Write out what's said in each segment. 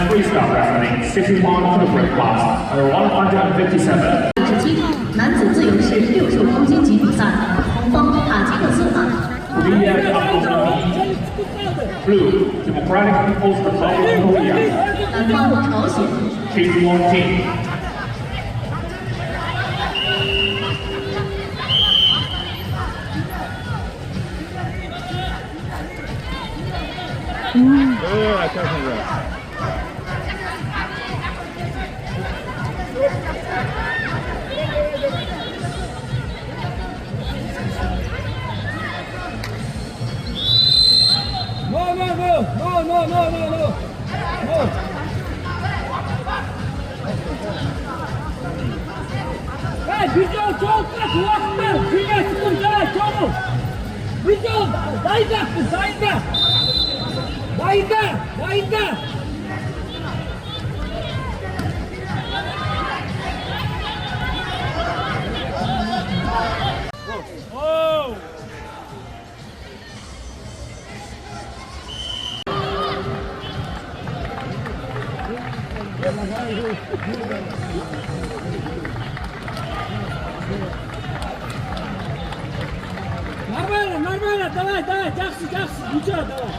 Freestyle Wrestling 61 kilogram class at 157. 97男子自由式65公斤级比赛，红方塔吉克斯坦。 Korea Blue Democratic People's Republic of Korea. 蓝方朝鲜。 Team 1 team. No, no, no, no, no, no, no, no. No. Эй, бежал, чёлка, хватит, привет, давай, чёлку. Бежал, дай да, дай да. Дай да, дай да. Нормально, нормально, давай, давай, жакшы, жакшы, ничего, давай.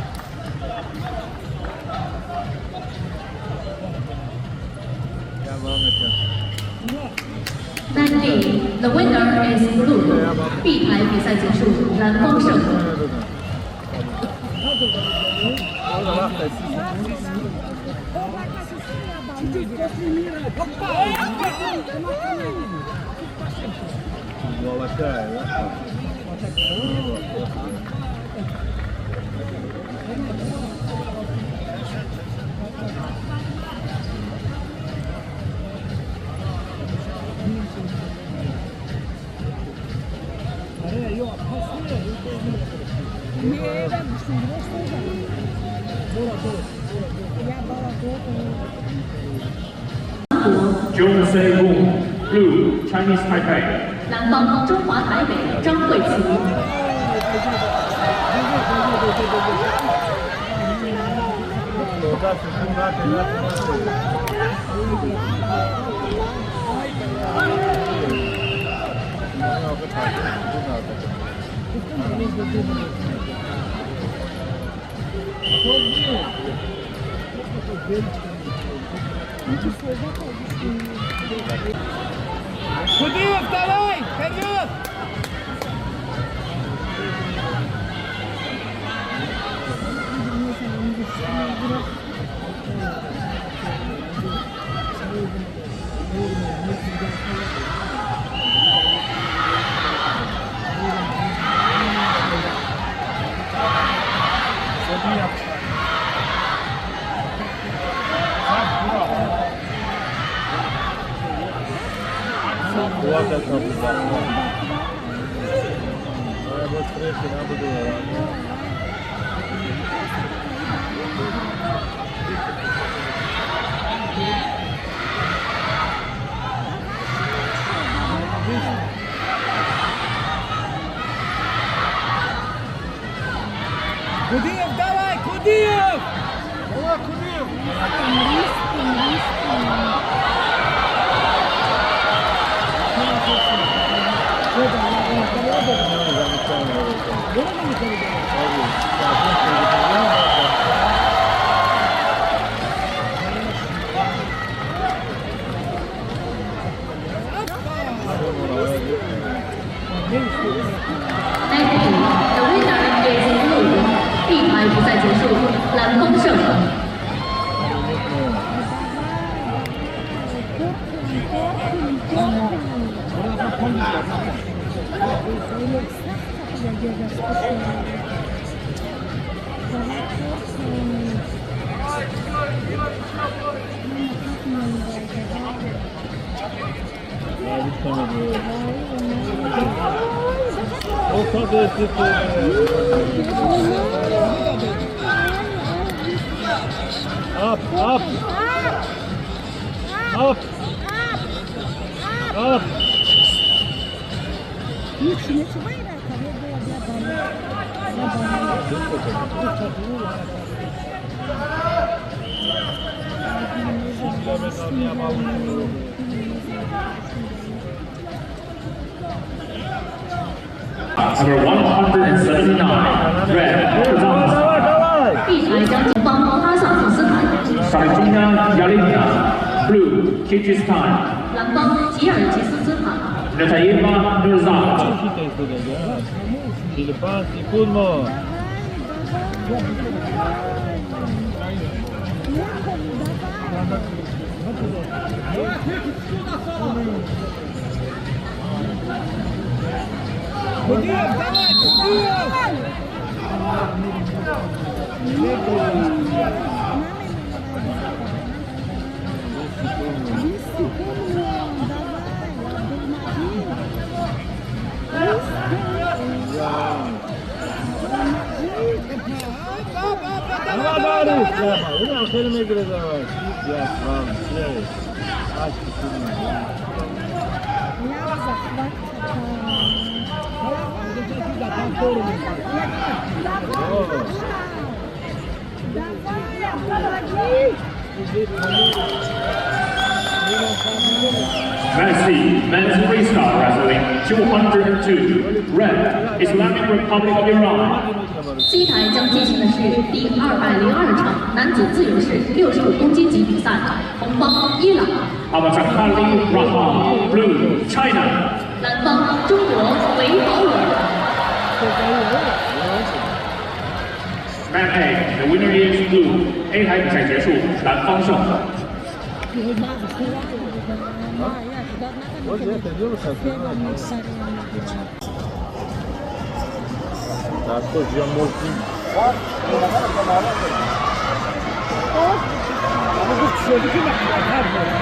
单 D The winner is blue。B 台比赛结束，蓝方胜。 Чуть-чуть после мира. Опа! Jung Se Woon, Blue Chinese Taipei. 蓝方中华台北张慧琪。 Кудиев, давай, вперед! Кудиев, давай, Кудиев! Давай, Кудиев! 单 D The winner is blue。B 台比赛结束，蓝方胜。 Up, up, up, up. Number 179, red, Kazakhstan. B 台将红方哈萨克斯坦， Sarjina Yalina, blue, Kyrgyzstan. 蓝方吉尔吉斯斯坦。 Nataeva Nurzat, 45 секунд мо. Кудиев, давай, Кудиев! Давай, давай, инам хеле мегирад, давай. Як, два, се, ҳашт секунд. Match C, men's freestyle wrestling, 202, red, Islamic Republic of Iran. C 台将进行的是第202场男子自由式65公斤级比赛，红方伊朗， Abatakali Rahman, blue, China. 蓝方中国维保尔。 Man A, the winner is blue. A 台比赛结束，蓝方胜。 Гуфт шоди ки мақсадтар дорад.